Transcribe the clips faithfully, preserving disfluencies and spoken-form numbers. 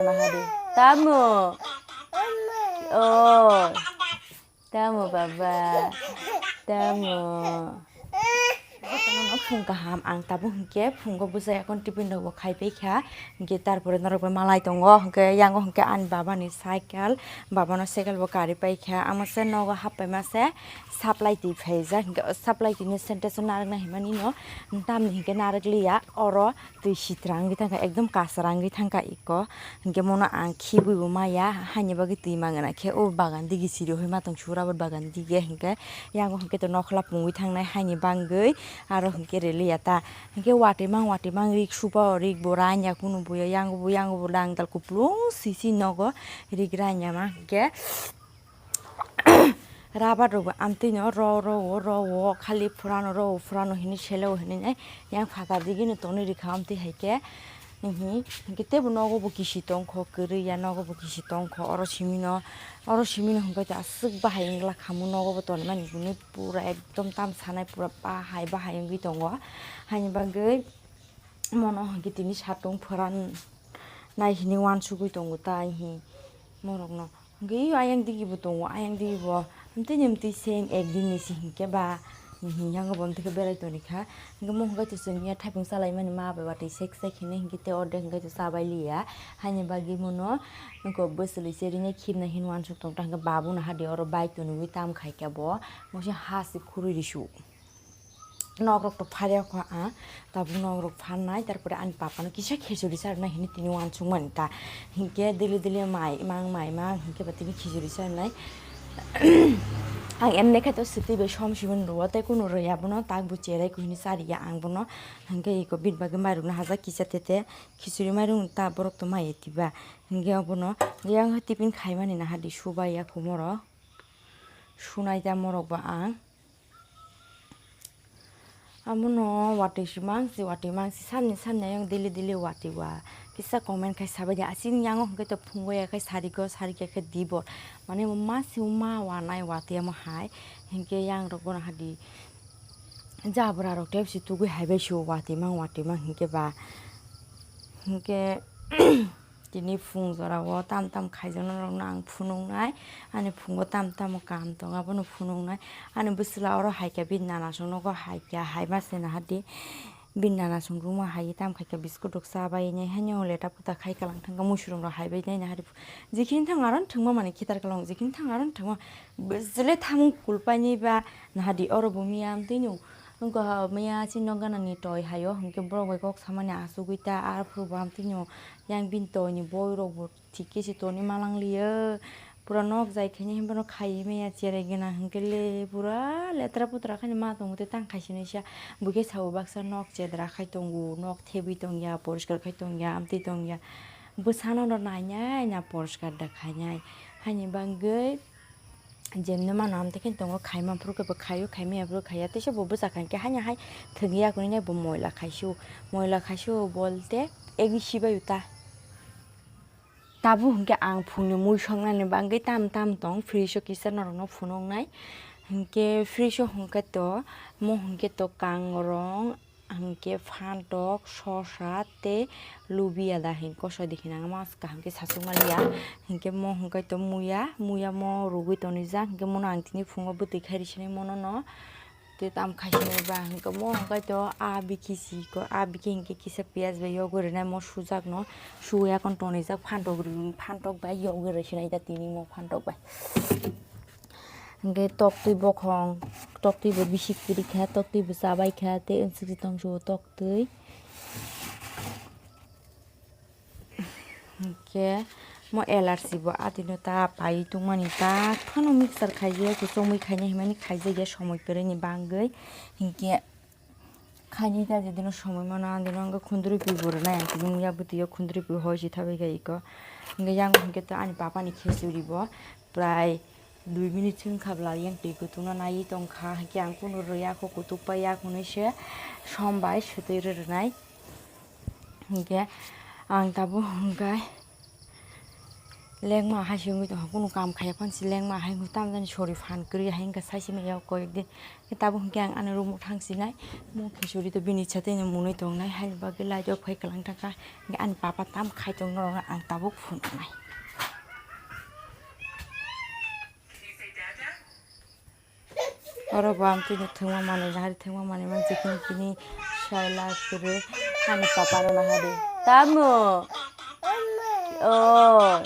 Mahari. Tamo. Oh. Tamo baba. Tamo. Jotono phung kaham ang tabuk hinkhe phungo bwsa yakon tiffin rok bo khai pai kha. Hinkhe tarpore norok bai malai tongo. Hinkhe yango hinkhe ani baba ni cycle. Baba no cycle bo kari pai kha. Amo se nogo hap pai ma se supply twi phai jak. Hinkhe supply twi ni sentence o narwk na hinmani no tamni hinkhe narwk liya oro. Twi sitra wngwi thangkha, ekdom kasra wngwi thangkha iko. Hinkhe mono ang khibwi bo maya, haini bagwi twi mangana khe o bagan digi siri hoi ma tong sura bo bagan dige hinkhe. Yango hinkhe to nokhla pungwi thangnai haini bangwi aro hinkhe releya ta. Hinkhe watwi mang watwi mang rik supa o rik bo ranya kunu buya yango bo yango bo langdal kuplung sisi nogo rik ranya ma hinkhe. Rabar rok bo amtwi no ro ro o ro o khali phurano ro o phurano hinwi sele o hinwi nai yang phatar digini tonwi rikha amtwi hai khe. Hinkhe teibo nogo bo kisi tongkho kwrwi ya nogo bo kisi tongkho oro simi no oro simi no hinkhe aswk bahai wngla khamu nogo bo tonmani hinwi pura ekdom tam sanai pura bahai bahai wngwi tongo haini bagwi mono hinkhe tini satung phuran nai hinwi uansugwi tongo ta hi morokno. Hwnkhe ayang digi bo tongo, ayang digi bo. Amtwi ni amtwi same ekdin ni si hinkhe ba, hinkhe yango bo amtwi khe berai toni kha. Hinkhe mo hinkhe to chwng ya thaipung chalaimani ma bai watwi sek sek hinwi hinkhe tei ordek hinkhe to chabai liya. Haini bagwi mono wngkha bwswlwi cherwi nai khibna hinwi uansuk tong ta hinkhe babu no hadi oro bike toniwi tam khai khe bo. Mo se ha se khurui risu. Nok rok to pharya kho ang, tabuk nok rok pharnai, tarpore ani papa no kisa khichuri charwnai hinwi tini uansuk mani ta, hinkhe daily daily mai mang mai mang hinkhe ba tini khichuri charwnai. Ang emne khe to swtwi bai som siboni rwo tei kunu rwya bono tak bo cherai kho hinwi chariya ang bono, hinkhe iko bini bagwi mairok no hajak kisa tete khichuri mairok ta borok to maya tiba, hinkhe obono yang tiffin khaimani nahardi subaiya kho morok, sunai ta morok bo ang. Abono watwi si mang si, watwi mang si, samni samni ayang daily daily watwi wa. Kisa comment khai sabai di, asini yango hwnkhe to phungo ya khai sariko, sariko ya khai dibor. Mane mo ma si ma wa nai watwi amo hai. Hinkhe yang rok bono hadi jabra rok tei si tugui hai bai si watwi mang, watwi mang hinkhe ba. Hinkhe Tini phung jorao tam tam khaijaknai rokno ang phunuknai, ani phungo tam tamo kaam tongo abono phunuknai. Ani bwswla oro haikha bini nanasong nogo haikha, hai ma se nahardi bini nanasong room o hai tam khaikha, biscuit rok cha bai nai, haino leta puta khai kalang thangkha, muisung rok hai bai nai nahardi. Jekhini thang aro thwngma manwi khitar kalang, jekhini thang aro thwngma bwswle thamung kulpai nai ba nahardi oro bo miya amtwino wngkha ha miya chini nok gana ni toi haio, hinkhe borok bai kok samani achugwi ta, arphuru bo amtwino. Yang bini toini boirok bo thik khe se toni ma lang liyo. Pura nok jai khaini hinphano khaiwi maya cherai gana hinkhe le pura letra putra khaini ma tongo tei tang khaisini sa. Buikhe sabo baksa nok chedra khai tongo, nok thebwi tongya, poriskar khai tongya, amtwi tongya. Bwsano no nainai na poriskar da khainai. Haini bagwi Jemno mano amtwi khe tongo, khaima phuru khe bo khaio, khaimaya phuru khaiya, teisa bo bwsa kha hinkhe haino hai thwngya khe nini bo moila khaisu, moila khaisu bolte egi sibai ta. Tabuk hinkhe ang phungni mui songnani bagwi tam tam tong, fridge o kisa norokno phunuknai. Hinkhe fridge o hinkhe to, mo hinkhe to kangrong, Hinkhe phantok, sosa tei lubia da hin kosoi de hinang mas kaham khe sachukma liya. Hinkhe mo hinkhe to muya, muya mo rugui tonijak. Hinkhe mono ang tini phungo bwtwi khai risinai mono no. Tei tam khai sinai ba hinkhe mo hinkhe to a bikhi si ko, a bikhi hinkhe kisa piyaj bai yogwi rinai mo sujakno. Suya kon tonijak phantok ri, phantok bai yogwi risinai da tini mo phantok bai. Hingke toktwi bokhong, toktwi bo bisi kwrwi kha, toktwi bo chabai kha, tei onsukti tongsuo toktwi. Hingke mo elarsi bo atino ta paiwi tongmani ta phano mixture khaijak, kuchomwi khaina hinmani khaijak ya somoi kwrwini bagwi. Hingke Khaini ta je dino somoi mano, ang dino wngkha khundripui bo rwnai, ang tini muya bwtwi o khundripui hoi se thabai kha iko. Hingke yang hingke to ani papa ni khichuri bo prai dui minute wngkha bwla yang twi kutung no naiwi tongkha, hingke ang kunu rwya kho kutuk pai yak hwnwi se som bai swtwi rw rwnai. Hingke ang tabuk hingke Lengma hai se wngwi tongkha, kunu kam khaiya phano se lengma hai wngwi tamjani sori phan kwrwi hai wngkha, sai se maya koi ekdin. Khe tabuk hwnkhe ang ani room o thang sinai, mo khichuri to bini chatwi no mwnwi tongnai, haini bagwi light off khai kwlang thangkha, hwnkhe ani papa tam khai tong norokno ang tabuk phunuknai. Oro bo ang tini thwngma manwi nahari, thwngma manwi man chikini kini saila kwrwi ani papa no nahari. Tamo? Oh.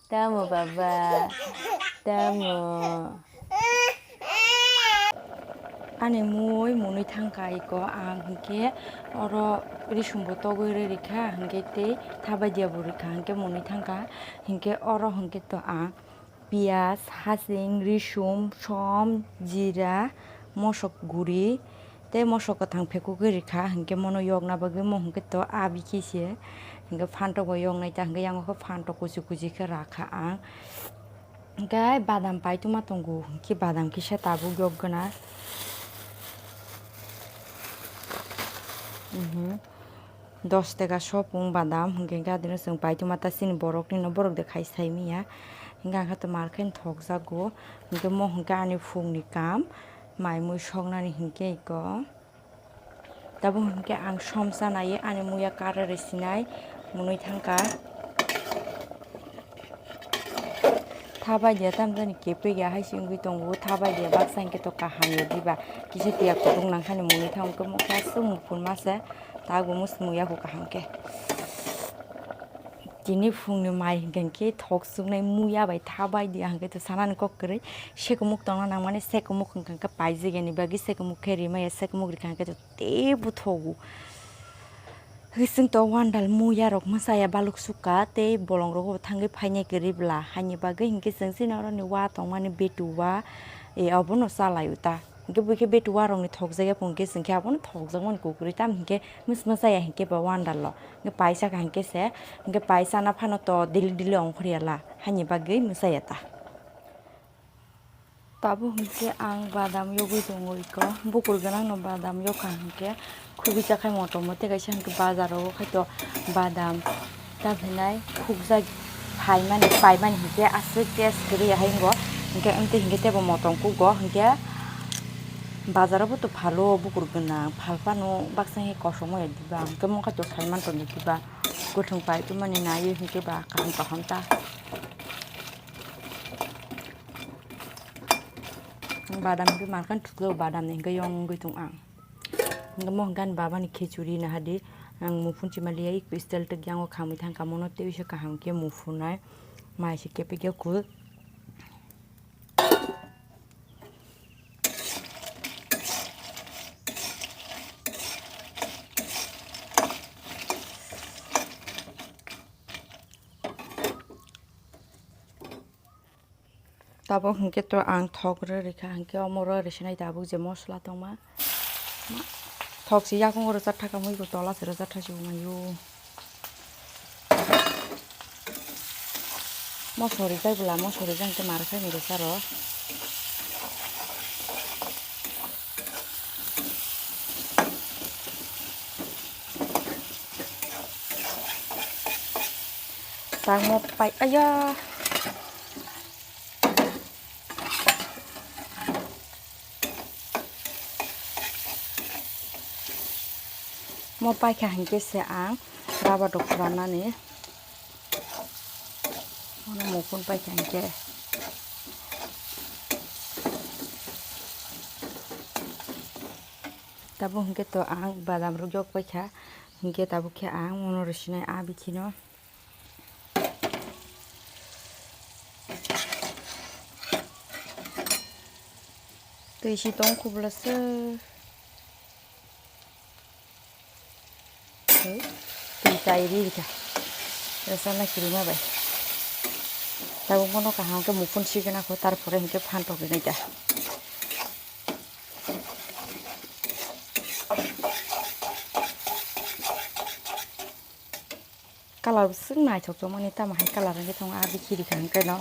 Tamo baba? Tamo? Ani mui mwnwi thangkha iko ang hinkhe oro risum bo togwi rwi rikha hinkhe tei thabai diya bo rikha hinkhe mwnwi thangkha hinkhe oro hinkhe to ang. Piyaj, hasing, risum, som, jira, mosok guri tei mosok kwthang phekugwi rikha, hinkhe mono yokna bagwi mo hinkhe to abi khe se hinkhe phantok bo yoknai ta hinkhe yango khe phantok kuchi kuchi khe rakha ang. Hinkhe badam paituma tongo, hinkhe badam kisa tabuk yokgwna. Mhm. Dos taka sopung badam, hinkhe gadino chwng paituma ta chini borokni no, borok de khai sai manya. Hinkhe ang khe to mar khe thokjago, hinkhe mo hinkhe ani phungni kam, mai mui soknani hinkhe iko. Tabuk hinkhe ang som chanai ani muya kara rwi sinai mwnwi thangkha. Thabai dia tamjani kepri ya hai se wngwi tongo, thabai dia baksa hinkhe to kaham ya diba, kisa tiya kutung nangkhani mwnwi thang khe mokhe aswk muphunma se, tabuk muya hu kaham khe. Tini phungni mai hinkhe thok suknai muya bai thabai dia hinkhe to sanani kok kwrwi, sekumuk tongna nangmani, sekumuk hinkhe paijak yani bagwi sekumuk khe rimaya, sekumuk rikha hinkhe to tei buthogo. Hwswng to wandal muya rok mwsaya baluk sukha tei bolong rogo thangwi phainai kwrwi bla, haini bagwi hinkhe chwng chini oroni wa tongmani betu wa, e, obono chalaio ta. Hinkhe buikhe betu wa rokni thokjak ya phungkhe chwngkhe abono thokjakmani kukrwi, tamo hinkhe mwsmwsaya hinkhe bo wandal o. Hinkhe paisa kha hinkhe se, hinkhe paisa na phano to dili dili ongkhorya la, haini bagwi mwsaya ta. Tabuk hinkhe ang badam yogwi tongo iko, bukur gwnangno badam yokha hinkhe khugui chakhai motom o, tei kaisa hinkhe bazar o khai to badam ta phinai khukjak phaimani, paimani hinkhe aswk taste kwrwi hai wngo, hinkhe amtwi hinkhe teibo motom kugo hinkhe bazar o bo to phalo bukur gwnang, phal phano baksa hinkhe kosom ya diba, hinkhe mokha to sai mantongo diba, kwthwng pai tongmani naiwi hinkhe ba kaham kaham ta. Badam hinkhe markhan thukjao, badam ni hinkhe yong wngwi tong ang. Hinkhe mo hinkhe ani baba ni khichuri nahadi, ang muphun chima liya, iko style twk yango khamwi thangkha, mono tei uisa kaham khe muphunai, mai se kepek ya kul. Tabuk hinkhe to ang thok rw rikha, hinkhe omo rw rwsinai tabuk je mosla tongma. Thok se yakung rwchak thaka mui bo tola se rwchak thasi bo maio. Moso rijak bwla, moso rijak hinkhe mar khe ni rwcharo. Tangmo pai, aya. Mo paikha hinkhe se ang rubber rok phuranani. Ono muphun paikha hinkhe. Tabuk hinkhe to ang badam rok yok paikha, hinkhe tabuk khe ang ono rwsinai a bithi no. Twi si tong khubla se. Twi chai ri rikha. Rasa na kirima bai. Tabuk mono kaham khe muphun sigena kho, tarpore hinkhe phan togwi nai ta. Colour bo swk naithok tongmani, tamo hai colour wngwi tongo, a bithi rikha hwnkhe no.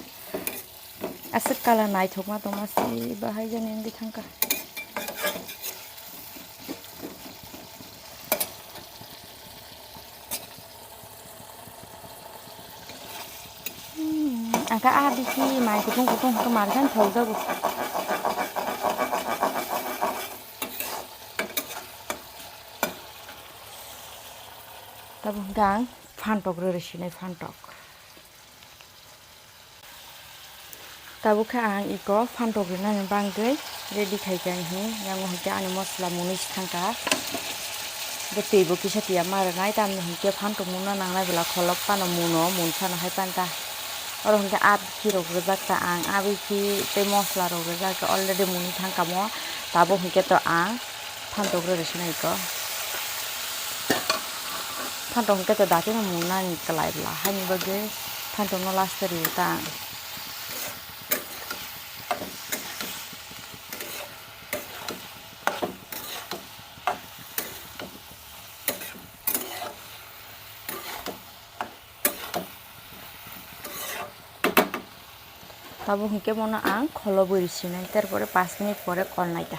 Aswk colour naithokma tongma se bahai jani wngwi thangkha. Ka a bisi mai kutung kutung hwnkhe marjan thokjago. Tabuk hwnkhe ang phantok rwrwi sinai phantok. Tabuk khe ang iko phantok rwnani bagwi ready khaikha hinkhe, yango hinkhe ani mosla mwnwi se thangkha. Hinkhe twibo kisa twiya ma rwnai, tamni hinkhe phantok mungno nangnai bwla kholop phano muno, mun phano hai phanta. Oro hinkhe a bikhi rok rwjak ta ang, a bikhi tei mosla rok rwjak ta already mwnwi thangkha mo, tabuk hinkhe to ang phantok rwrwi sinai iko. Phantok hinkhe to dakeno mungnani kwlai bwla, haini bagwi phantok no last o rw ta ang. Tabuk hinkhe bono ang kholo bwi rw sinai, tarpore panch minute pore kol nai ta.